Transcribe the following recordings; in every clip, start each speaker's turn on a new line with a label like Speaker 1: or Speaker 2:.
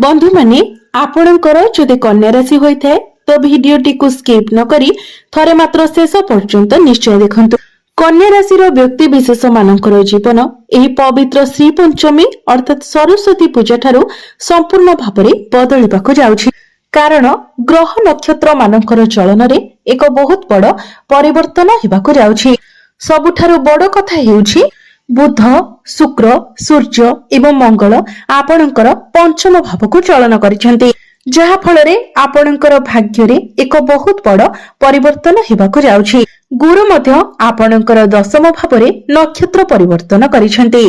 Speaker 1: ବନ୍ଧୁମାନେ, ଆପଣଙ୍କର ଯଦି କନ୍ୟା ରାଶି ହୋଇଥାଏ, ତ ଭିଡିଓଟିକୁ ସ୍କିପ୍ ନ କରି ଥରେ ମାତ୍ର ଶେଷ ପର୍ଯ୍ୟନ୍ତ ନିଶ୍ଚୟ ଦେଖନ୍ତୁ। କନ୍ୟା ରାଶିର ବ୍ୟକ୍ତି ବିଶେଷ ମାନଙ୍କର ଜୀବନ ଏହି ପବିତ୍ର ଶ୍ରୀ ପଞ୍ଚମୀ ଅର୍ଥାତ୍ ସରସ୍ୱତୀ ପୂଜା ଠାରୁ ସମ୍ପୂର୍ଣ୍ଣ ଭାବରେ ବଦଳିବାକୁ ଯାଉଛି, କାରଣ ଗ୍ରହ ନକ୍ଷତ୍ର ମାନଙ୍କର ଚଳନରେ ଏକ ବହୁତ ବଡ ପରିବର୍ତ୍ତନ ହେବାକୁ ଯାଉଛି। ସବୁଠାରୁ ବଡ କଥା ହେଉଛି, ବୁଧ, ଶୁକ୍ର, ସୂର୍ଯ୍ୟ ଏବଂ ମଙ୍ଗଳ ଆପଣଙ୍କର ପଞ୍ଚମ ଭାବକୁ ଚଳନ କରିଛନ୍ତି, ଯାହା ଫଳରେ ଆପଣଙ୍କର ଭାଗ୍ୟରେ ଏକ ବହୁତ ବଡ ପରିବର୍ତ୍ତନ ହେବାକୁ ଯାଉଛି। ଗୁରୁ ମଧ୍ୟ ଆପଣଙ୍କର ଦଶମ ଭାବରେ ନକ୍ଷତ୍ର ପରିବର୍ତ୍ତନ କରିଛନ୍ତି।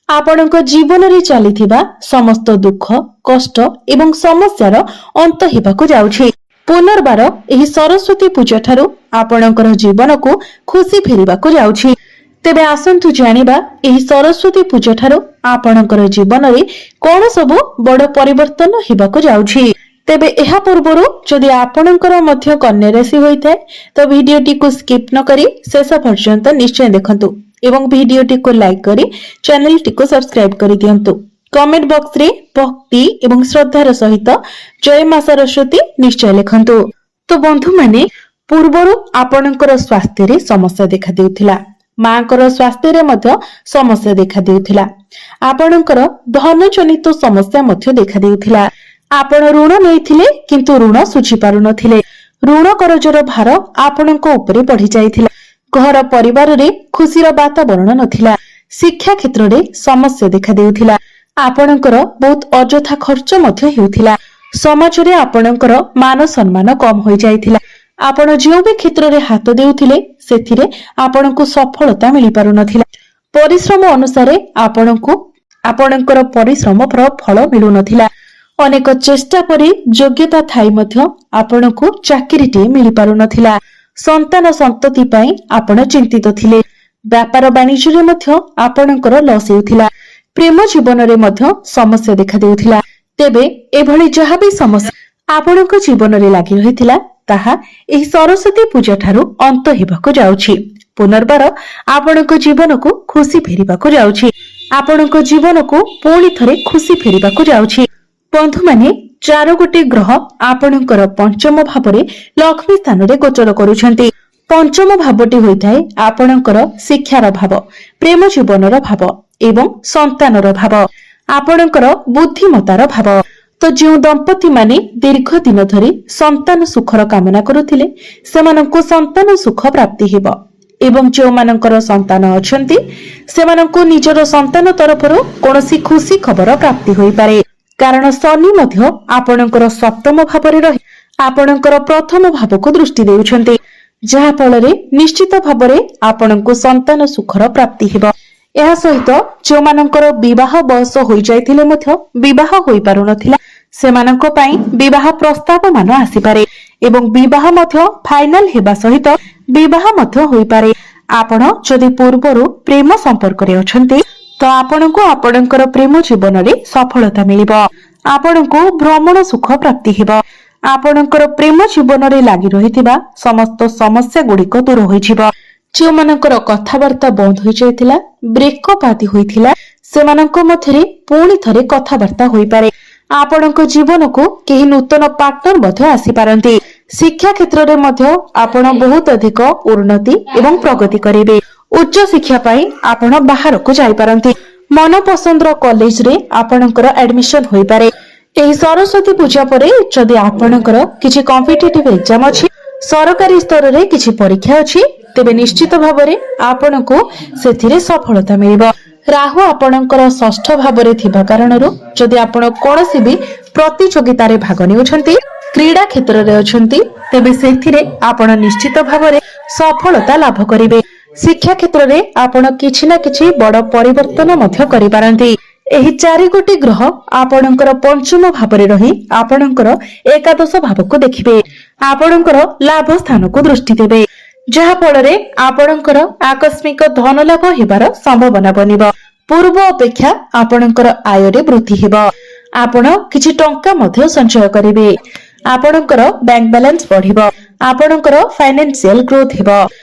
Speaker 1: ଆପଣଙ୍କ ଜୀବନରେ ଚାଲିଥିବା ସମସ୍ତ ଦୁଃଖ, କଷ୍ଟ ଏବଂ ସମସ୍ୟାର ଅନ୍ତ ହେବାକୁ ଯାଉଛି। ପୁନର୍ବାର ଏହି ସରସ୍ୱତୀ ପୂଜା ଠାରୁ ଆପଣଙ୍କର ଜୀବନକୁ ଖୁସି ଫେରିବାକୁ ଯାଉଛି। ତେବେ ଆସନ୍ତୁ ଜାଣିବା, ଏହି ସରସ୍ୱତୀ ପୂଜା ଠାରୁ ଆପଣଙ୍କର ଜୀବନରେ କଣ ସବୁ ବଡ ପରିବର୍ତ୍ତନ ହେବାକୁ ଯାଉଛି। ତେବେ ଏହା ପୂର୍ବରୁ ଯଦି ଆପଣଙ୍କର ମଧ୍ୟ କନ୍ୟା ରାଶି ହୋଇଥାଏ, ତ ଭିଡିଓଟିକୁ ସ୍କିପ୍ ନ କରି ଶେଷ ପର୍ଯ୍ୟନ୍ତ ନିଶ୍ଚୟ ଦେଖନ୍ତୁ ଏବଂ ଭିଡିଓଟିକୁ ଲାଇକ୍ କରି ଚ୍ୟାନେଲଟିକୁ ସବସ୍କ୍ରାଇବ କରିଦିଅନ୍ତୁ। କମେଣ୍ଟ ବକ୍ସରେ ଭକ୍ତି ଏବଂ ଶ୍ରଦ୍ଧାର ସହିତ ଜୟ ମା ସରସ୍ୱତୀ ନିଶ୍ଚୟ ଲେଖନ୍ତୁ। ତ ବନ୍ଧୁମାନେ, ପୂର୍ବରୁ ଆପଣଙ୍କର ସ୍ୱାସ୍ଥ୍ୟରେ ସମସ୍ୟା ଦେଖା ଦେଉଥିଲା, ମାଙ୍କର ସ୍ୱାସ୍ଥ୍ୟରେ ମଧ୍ୟ ସମସ୍ୟା ଦେଖା ଦେଉଥିଲା, ଆପଣଙ୍କର ଧନ ଜନିତ ସମସ୍ୟା ମଧ୍ୟ ଦେଖା ଦେଉଥିଲା। ଆପଣ ଋଣ ନେଇଥିଲେ, କିନ୍ତୁ ଋଣ ଶୁଝି ପାରୁନଥିଲେ। ଋଣ କରଜର ଭାର ଆପଣଙ୍କ ଉପରେ ବଢି ଯାଇଥିଲା। ଘର ପରିବାରରେ ଖୁସିର ବାତାବରଣ ନଥିଲା। ଶିକ୍ଷା କ୍ଷେତ୍ରରେ ସମସ୍ୟା ଦେଖା ଦେଉଥିଲା। ଆପଣଙ୍କର ବହୁତ ଅଯଥା ଖର୍ଚ୍ଚ ମଧ୍ୟ ହେଉଥିଲା। ସମାଜରେ ଆପଣଙ୍କର ମାନ ସମ୍ମାନ କମ ହୋଇଯାଇଥିଲା। ଆପଣ ଯେଉଁ ବି କ୍ଷେତ୍ରରେ ହାତ ଦେଉଥିଲେ, ସେଥିରେ ଆପଣଙ୍କୁ ସଫଳତା ମିଳିପାରୁନଥିଲା। ପରିଶ୍ରମ ଅନୁସାରେ ଆପଣଙ୍କୁ ଆପଣଙ୍କର ପରିଶ୍ରମର ଫଳ ମିଳୁନଥିଲା। ଅନେକ ଚେଷ୍ଟା ପରେ, ଯୋଗ୍ୟତା ଥାଇ ମଧ୍ୟ ଆପଣଙ୍କୁ ଚାକିରିଟିଏ ମିଳିପାରୁନଥିଲା। ସନ୍ତାନ ସନ୍ତତି ପାଇଁ ଆପଣ ଚିନ୍ତିତ ଥିଲେ। ବ୍ୟାପାର ବାଣିଜ୍ୟରେ ମଧ୍ୟ ଆପଣଙ୍କର ଲସ୍ ହେଉଥିଲା। ପ୍ରେମ ଜୀବନରେ ମଧ୍ୟ ସମସ୍ୟା ଦେଖାଦେଉଥିଲା। ତେବେ ଏଭଳି ଯାହା ବି ସମସ୍ୟା ଆପଣଙ୍କ ଜୀବନରେ ଲାଗି ରହିଥିଲା, ତାହା ଏହି ସରସ୍ୱତୀ ପୂଜା ଠାରୁ ଅନ୍ତ ହେବାକୁ ଯାଉଛି। ପୁନର୍ବାର ଆପଣଙ୍କ ଜୀବନକୁ ଖୁସି ଫେରିବାକୁ ଯାଉଛି। ଆପଣଙ୍କ ଜୀବନକୁ ପୁଣି ଥରେ ଖୁସି ଫେରିବାକୁ ଯାଉଛି। ବନ୍ଧୁମାନେ, ଚାରୋଗୋଟି ଗ୍ରହ ଆପଣଙ୍କର ପଞ୍ଚମ ଭାବରେ ଲକ୍ଷ୍ମୀ ସ୍ଥାନରେ ଗୋଚର କରୁଛନ୍ତି। ପଞ୍ଚମ ଭାବଟି ହୋଇଥାଏ ଆପଣଙ୍କର ଶିକ୍ଷାର ଭାବ, ପ୍ରେମ ଜୀବନର ଭାବ ଏବଂ ସନ୍ତାନର ଭାବ, ଆପଣଙ୍କର ବୁଦ୍ଧିମତାର ଭାବ। ତ ଯେଉଁ ଦମ୍ପତିମାନେ ଦୀର୍ଘ ଦିନ ଧରି ସନ୍ତାନ ସୁଖର କାମନା କରୁଥିଲେ, ସେମାନଙ୍କୁ ସନ୍ତାନ ସୁଖ ପ୍ରାପ୍ତି ହେବ ଏବଂ ଯେଉଁମାନଙ୍କର ସନ୍ତାନ ଅଛନ୍ତି, ସେମାନଙ୍କୁ ନିଜର ସନ୍ତାନ ତରଫରୁ କୌଣସି ଖୁସି ଖବର ପ୍ରାପ୍ତି ହୋଇପାରେ, କାରଣ ଶନି ମଧ୍ୟ ଆପଣଙ୍କର ସପ୍ତମ ଭାବରେ ରହି ଆପଣଙ୍କର ପ୍ରଥମ ଭାବକୁ ଦୃଷ୍ଟି ଦେଉଛନ୍ତି, ଯାହା ଫଳରେ ନିଶ୍ଚିତ ଭାବରେ ଆପଣଙ୍କୁ ସନ୍ତାନ ସୁଖର ପ୍ରାପ୍ତି ହେବ। ଏହା ସହିତ ଯେଉଁମାନଙ୍କର ବିବାହ ବୟସ ହୋଇଯାଇଥିଲେ ମଧ୍ୟ ବିବାହ ହୋଇପାରୁନଥିଲା, ସେମାନଙ୍କ ପାଇଁ ବିବାହ ପ୍ରସ୍ତାବ ମାନ ଆସିପାରେ ଏବଂ ବିବାହ ମଧ୍ୟ ଫାଇନାଲ ହେବା ସହିତ ବିବାହ ମଧ୍ୟ ହୋଇପାରେ। ଆପଣ ଯଦି ପୂର୍ବରୁ ପ୍ରେମ ସମ୍ପର୍କରେ ଅଛନ୍ତି, ତ ଆପଣଙ୍କୁ ଆପଣଙ୍କର ପ୍ରେମ ଜୀବନରେ ସଫଳତା ମିଳିବ। ଆପଣଙ୍କୁ ଭ୍ରମଣ ସୁଖ ପ୍ରାପ୍ତି ହେବ। ଆପଣଙ୍କର ପ୍ରେମ ଜୀବନରେ ଲାଗି ରହିଥିବା ସମସ୍ତ ସମସ୍ୟା ଗୁଡିକ ଦୂର ହୋଇଯିବ। ଯେଉଁମାନଙ୍କର କଥାବାର୍ତ୍ତା ବନ୍ଦ ହୋଇଯାଇଥିଲା, ବ୍ରେକଅପ୍ ଆଦି ହୋଇଥିଲା, ସେମାନଙ୍କ ମଧ୍ୟରେ ପୁଣି ଥରେ କଥାବାର୍ତ୍ତା ହୋଇପାରେ। ଆପଣଙ୍କ ଜୀବନକୁ କେହି ନୂତନ ପାର୍ଟନର ମଧ୍ୟ ଆସିପାରନ୍ତି। ଶିକ୍ଷା କ୍ଷେତ୍ରରେ ମଧ୍ୟ ଆପଣ ବହୁତ ଅଧିକ ଉନ୍ନତି ଏବଂ ପ୍ରଗତି କରିବେ। ଉଚ୍ଚ ଶିକ୍ଷା ପାଇଁ ଆପଣ ବାହାରକୁ ଯାଇପାରନ୍ତି। ମନ ପସନ୍ଦର କଲେଜରେ ଆପଣଙ୍କର ଆଡମିସନ ହୋଇପାରେ। ଏହି ସରସ୍ୱତୀ ପୂଜା ପରେ ଯଦି ଆପଣଙ୍କର କିଛି କମ୍ପିଟେଟିଭ ଏକ୍ଜାମ ଅଛି, ସରକାରୀ ସ୍ତରରେ କିଛି ପରୀକ୍ଷା ଅଛି, ତେବେ ନିଶ୍ଚିତ ଭାବରେ ଆପଣଙ୍କୁ ସେଥିରେ ସଫଳତା ମିଳିବ। ରାହୁ ଆପଣଙ୍କର ଷଷ୍ଠ ଭାବରେ ଥିବା କାରଣରୁ ଯଦି ଆପଣ କୌଣସି ବି ପ୍ରତିଯୋଗିତାରେ ଭାଗ ନେଉଛନ୍ତି, କ୍ରୀଡ଼ା କ୍ଷେତ୍ରରେ ଅଛନ୍ତି, ତେବେ ସେଥିରେ ଆପଣ ନିଶ୍ଚିତ ଭାବରେ ସଫଳତା ଲାଭ କରିବେ। ଶିକ୍ଷା କ୍ଷେତ୍ରରେ ଆପଣ କିଛି ନା କିଛି ବଡ ପରିବର୍ତ୍ତନ ମଧ୍ୟ କରିପାରନ୍ତି। ଏହି ଚାରିଗୋଟି ଗ୍ରହ ଆପଣଙ୍କର ପଞ୍ଚମ ଭାବରେ ରହି ଆପଣଙ୍କର ଏକାଦଶ ଭାବକୁ ଦେଖିବେ, ଆପଣଙ୍କର ଲାଭ ସ୍ଥାନକୁ ଦୃଷ୍ଟି ଦେବେ, ଯାହା ଫଳରେ ଆପଣଙ୍କର ଆକସ୍ମିକ ଧନ ଲାଭ ହେବାର ସମ୍ଭାବନା ବନିବ। ପୂର୍ବ ଅପେକ୍ଷା ଆପଣଙ୍କର ଆୟରେ ବୃଦ୍ଧି ହେବ। ଆପଣ କିଛି ଟଙ୍କା ମଧ୍ୟ ସଞ୍ଚୟ କରିବେ। ଆପଣଙ୍କର ବ୍ୟାଙ୍କ ବାଲାନ୍ସ ବଢିବ। ଆପଣଙ୍କର ଫାଇନାନ୍ସିଆଲ ଗ୍ରୋଥ ହେବ।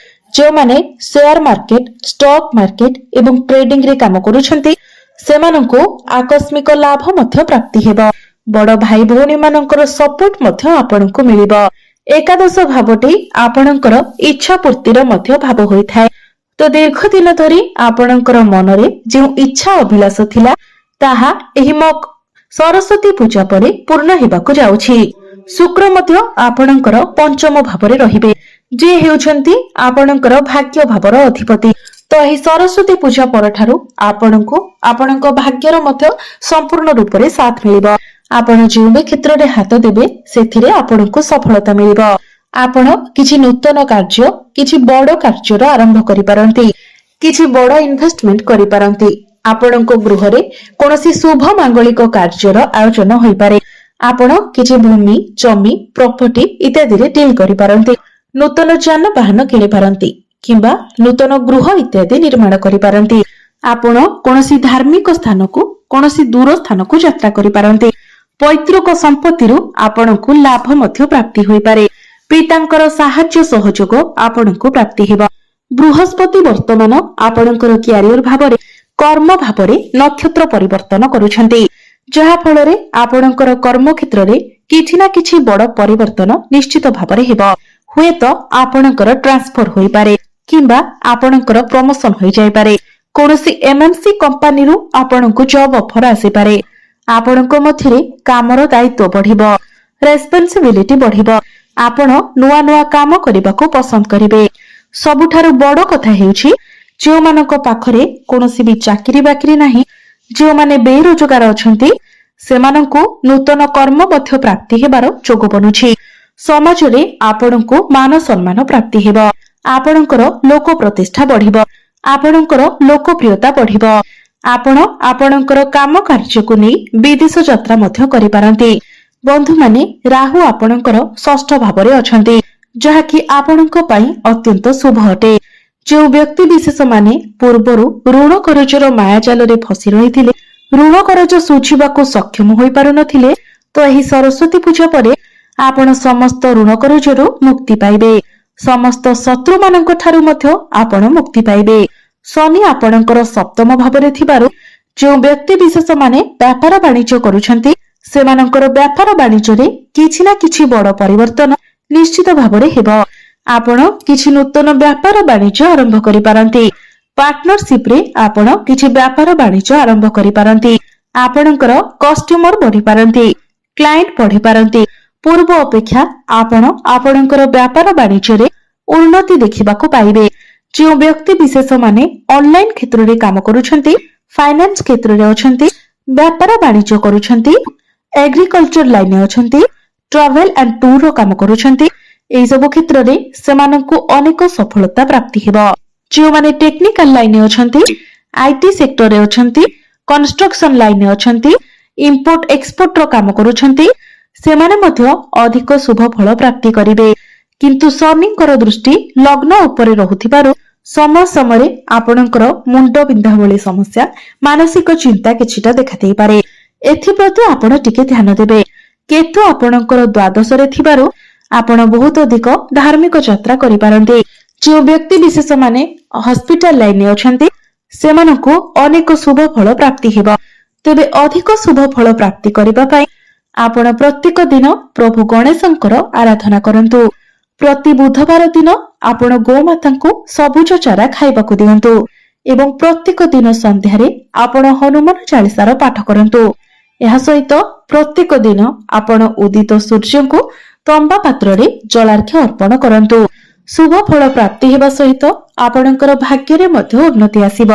Speaker 1: ଯେଉଁମାନେ ସେୟାର ମାର୍କେଟ, ଷ୍ଟକ୍ ମାର୍କେଟ ଏବଂ ଟ୍ରେଡିଂରେ କାମ କରୁଛନ୍ତି, ସେମାନଙ୍କୁ ଆକସ୍ମିକ ଲାଭ ମଧ୍ୟ ପ୍ରାପ୍ତି ହେବ। ବଡ ଭାଇ ଭଉଣୀ ମାନଙ୍କର ସପୋର୍ଟ ମଧ୍ୟ ଆପଣଙ୍କୁ ମିଳିବ। ଏକାଦଶ ଭାବଟି ଆପଣଙ୍କର ଇଚ୍ଛା ପୂର୍ତ୍ତିର ମଧ୍ୟ ଭାବ ହୋଇଥାଏ। ତ ଦୀର୍ଘ ଦିନ ଧରି ଆପଣଙ୍କର ମନରେ ଯେଉଁ ଇଚ୍ଛା ଅଭିଳାଷ ଥିଲା, ତାହା ଏହି ସରସ୍ୱତୀ ପୂଜା ପରେ ପୂର୍ଣ୍ଣ ହେବାକୁ ଯାଉଛି। ଶୁକ୍ର ମଧ୍ୟ ଆପଣଙ୍କର ପଞ୍ଚମ ଭାବରେ ରହିବେ, ଯିଏ ହେଉଛନ୍ତି ଆପଣଙ୍କର ଭାଗ୍ୟ ଭାବର ଅଧିପତି। ତ ଏହି ସରସ୍ୱତୀ ପୂଜା ପରଠାରୁ ଆପଣଙ୍କୁ ଆପଣଙ୍କ ଭାଗ୍ୟର ମଧ୍ୟ ସମ୍ପୂର୍ଣ୍ଣ ରୂପରେ ସାଥ ମିଳିବ। ଆପଣ ଯେଉଁ ବି କ୍ଷେତ୍ରରେ ହାତ ଦେବେ, ସେଥିରେ ଆପଣଙ୍କୁ ସଫଳତା ମିଳିବ। ଆପଣ କିଛି ନୂତନ କାର୍ଯ୍ୟ, କିଛି ବଡ କାର୍ଯ୍ୟର ଆରମ୍ଭ କରିପାରନ୍ତି, କିଛି ବଡ ଇନଭେଷ୍ଟମେଣ୍ଟ କରିପାରନ୍ତି। ଆପଣଙ୍କ ଗୃହରେ କୌଣସି ଶୁଭ ମାଙ୍ଗଳିକ କାର୍ଯ୍ୟର ଆୟୋଜନ ହୋଇପାରେ। ଆପଣ କିଛି ଭୂମି, ଜମି, ପ୍ରପର୍ଟି ଇତ୍ୟାଦିରେ ଡିଲ୍ କରିପାରନ୍ତି। ନୂତନ ଯାନବାହନ କିଣିପାରନ୍ତି କିମ୍ବା ନୂତନ ଗୃହ ଇତ୍ୟାଦି ନିର୍ମାଣ କରିପାରନ୍ତି। ଆପଣ କୌଣସି ଧାର୍ମିକ ସ୍ଥାନକୁ, କୌଣସି ଦୂର ସ୍ଥାନକୁ ଯାତ୍ରା କରିପାରନ୍ତି। ପୈତୃକ ସମ୍ପତ୍ତିରୁ ଆପଣଙ୍କୁ ଲାଭ ମଧ୍ୟ ପ୍ରାପ୍ତି ହୋଇପାରେ। ପିତାଙ୍କର ସାହାଯ୍ୟ ସହଯୋଗ ଆପଣଙ୍କୁ ପ୍ରାପ୍ତି ହେବ। ବୃହସ୍ପତି ବର୍ତ୍ତମାନ ଆପଣଙ୍କର କ୍ୟାରିୟର ଭାବରେ, କର୍ମ ଭାବରେ ନକ୍ଷତ୍ର ପରିବର୍ତ୍ତନ କରୁଛନ୍ତି, ଯାହା ଫଳରେ ଆପଣଙ୍କର କର୍ମ କ୍ଷେତ୍ରରେ କିଛି ନା କିଛି ବଡ ପରିବର୍ତ୍ତନ ନିଶ୍ଚିତ ଭାବରେ ହେବ। ହୁଏତ ଆପଣଙ୍କର ଟ୍ରାନ୍ସଫର ହୋଇପାରେ କିମ୍ବା ଆପଣଙ୍କର ପ୍ରମୋସନ ହୋଇଯାଇପାରେ। କୌଣସି ଏମଏନସି କମ୍ପାନୀରୁ ଆପଣଙ୍କୁ ଜବ୍ ଅଫର ଆସିପାରେ। ଆପଣଙ୍କ ମଧ୍ୟରେ କାମର ଦାୟିତ୍ୱ ବଢିବ, ରେସ୍ପନ୍ସିବିଲିଟି ବଢିବ। ଆପଣ ନୂଆ ନୂଆ କାମ କରିବାକୁ ପସନ୍ଦ କରିବେ। ସବୁଠାରୁ ବଡ କଥା ହେଉଛି, ଯେଉଁମାନଙ୍କ ପାଖରେ କୌଣସି ବି ଚାକିରି ବାକିରି ନାହିଁ, ଯେଉଁମାନେ ବେରୋଜଗାର ଅଛନ୍ତି, ସେମାନଙ୍କୁ ନୂତନ କର୍ମ ମଧ୍ୟ ପ୍ରାପ୍ତି ହେବାର ଯୋଗ ବନୁଛି। ସମାଜରେ ଆପଣଙ୍କୁ ମାନ ସମ୍ମାନ ପ୍ରାପ୍ତି ହେବ। ଆପଣଙ୍କର ଲୋକ ପ୍ରତିଷ୍ଠା ବଢିବ। ଆପଣଙ୍କର ଲୋକପ୍ରିୟତା ବଢିବ। ଆପଣ ଆପଣଙ୍କର କାମ କାର୍ଯ୍ୟକୁ ନେଇ ବିଦେଶ ଯାତ୍ରା ମଧ୍ୟ କରିପାରନ୍ତି। ବନ୍ଧୁମାନେ, ରାହୁ ଆପଣଙ୍କର ଷଷ୍ଠ ଭାବରେ ଅଛନ୍ତି, ଯାହାକି ଆପଣଙ୍କ ପାଇଁ ଅତ୍ୟନ୍ତ ଶୁଭ ଅଟେ। ଯେଉଁ ବ୍ୟକ୍ତି ବିଶେଷ ମାନେ ପୂର୍ବରୁ ଋଣ କରଜର ମାୟାଜାଲରେ ଫସି ରହିଥିଲେ, ଋଣ କରଜ ଶୁଝିବାକୁ ସକ୍ଷମ ହୋଇପାରୁନଥିଲେ, ତ ଏହି ସରସ୍ୱତୀ ପୂଜା ପରେ ଆପଣ ସମସ୍ତ ଋଣ କରଜରୁ ମୁକ୍ତି ପାଇବେ। ସମସ୍ତ ଶତ୍ରୁମାନଙ୍କ ଠାରୁ ମଧ୍ୟ ଆପଣ ମୁକ୍ତି ପାଇବେ। ଶନି ଆପଣଙ୍କର ସପ୍ତମ ଭାବରେ ଥିବାରୁ ଯେଉଁ ବ୍ୟକ୍ତି ବିଶେଷ ମାନେ ବ୍ୟାପାର ବାଣିଜ୍ୟ କରୁଛନ୍ତି, ସେମାନଙ୍କର ବ୍ୟାପାର ବାଣିଜ୍ୟରେ କିଛି ନା କିଛି ବଡ ପରିବର୍ତ୍ତନ ନିଶ୍ଚିତ ଭାବରେ ହେବ। ଆପଣ କିଛି ନୂତନ ବ୍ୟାପାର ବାଣିଜ୍ୟ ଆରମ୍ଭ କରିପାରନ୍ତି। ପାର୍ଟନରସିପରେ ଆପଣ କିଛି ବ୍ୟାପାର ବାଣିଜ୍ୟ ଆରମ୍ଭ କରିପାରନ୍ତି। ଆପଣଙ୍କର କଷ୍ଟମର ବଢିପାରନ୍ତି, କ୍ଲାଏଣ୍ଟ ବଢିପାରନ୍ତି। ପୂର୍ବ ଅପେକ୍ଷା ଆପଣ ଆପଣଙ୍କର ବ୍ୟାପାର ବାଣିଜ୍ୟରେ ଉନ୍ନତି ଦେଖିବାକୁ ପାଇବେ। ଯେଉଁ ବ୍ୟକ୍ତି ବିଶେଷ ମାନେ ଅନଲାଇନ କ୍ଷେତ୍ରରେ କାମ କରୁଛନ୍ତି, ଫାଇନାନ୍ସ କ୍ଷେତ୍ରରେ ଅଛନ୍ତି, ବ୍ୟାପାର ବାଣିଜ୍ୟ କରୁଛନ୍ତି, ଏଗ୍ରିକଲଚର ଲାଇନରେ ଅଛନ୍ତି, ଟ୍ରାଭେଲ ଆଣ୍ଡ ଟୁରର କାମ କରୁଛନ୍ତି, ଏହି ସବୁ କ୍ଷେତ୍ରରେ ସେମାନଙ୍କୁ ଅନେକ ସଫଳତା ପ୍ରାପ୍ତି ହେବ। ଯେଉଁମାନେ ଟେକ୍ନିକାଲ ଲାଇନରେ ଅଛନ୍ତି, IT ସେକ୍ଟରରେ ଅଛନ୍ତି, କନଷ୍ଟ୍ରକ୍ସନ ଲାଇନରେ ଅଛନ୍ତି, ଇମ୍ପୋର୍ଟ ଏକ୍ସପୋର୍ଟର କାମ କରୁଛନ୍ତି, ସେମାନେ ମଧ୍ୟ ଅଧିକ ଶୁଭ ଫଳ ପ୍ରାପ୍ତି କରିବେ। କିନ୍ତୁ ଶନିଙ୍କର ଦୃଷ୍ଟି ଲଗ୍ନ ଉପରେ ରହୁଥିବାରୁ ସମୟ ସମୟରେ ଆପଣଙ୍କର ମୁଣ୍ଡ ବିନ୍ଧା ଭଳି ସମସ୍ୟା, ମାନସିକ ଚିନ୍ତା କିଛିଟା ଦେଖାଦେଇପାରେ। ଏଥିପ୍ରତି ଆପଣ ଟିକେ ଧ୍ୟାନ ଦେବେ। କେତୁ ଆପଣଙ୍କର ଦ୍ୱାଦଶରେ ଥିବାରୁ ଆପଣ ବହୁତ ଅଧିକ ଧାର୍ମିକ ଯାତ୍ରା କରିପାରନ୍ତି। ଯେଉଁ ବ୍ୟକ୍ତି ବିଶେଷ ମାନେ ହସ୍ପିଟାଲ ଲାଇନରେ ଅଛନ୍ତି, ସେମାନଙ୍କୁ ଅନେକ ଶୁଭ ଫଳ ପ୍ରାପ୍ତି ହେବ। ତେବେ ଅଧିକ ଶୁଭ ଫଳ ପ୍ରାପ୍ତି କରିବା ପାଇଁ ଆପଣ ପ୍ରତ୍ୟେକ ଦିନ ପ୍ରଭୁ ଗଣେଶଙ୍କର ଆରାଧନା କରନ୍ତୁ। ପ୍ରତି ବୁଧବାର ଦିନ ଆପଣ ଗୋମାତାଙ୍କୁ ସବୁଜ ଚାରା ଖାଇବାକୁ ଦିଅନ୍ତୁ ଏବଂ ପ୍ରତ୍ୟେକ ଦିନ ସନ୍ଧ୍ୟାରେ ଆପଣ ହନୁମାନ ଚାଳିଶାର ପାଠ କରନ୍ତୁ। ଏହା ସହିତ ପ୍ରତ୍ୟେକ ଦିନ ଆପଣ ଉଦିତ ସୂର୍ଯ୍ୟଙ୍କୁ ତମ୍ବା ପାତ୍ରରେ ଜଳାର୍ଘ୍ୟ ଅର୍ପଣ କରନ୍ତୁ। ଶୁଭ ଫଳ ପ୍ରାପ୍ତି ହେବା ସହିତ ଆପଣଙ୍କର ଭାଗ୍ୟରେ ମଧ୍ୟ ଉନ୍ନତି ଆସିବ।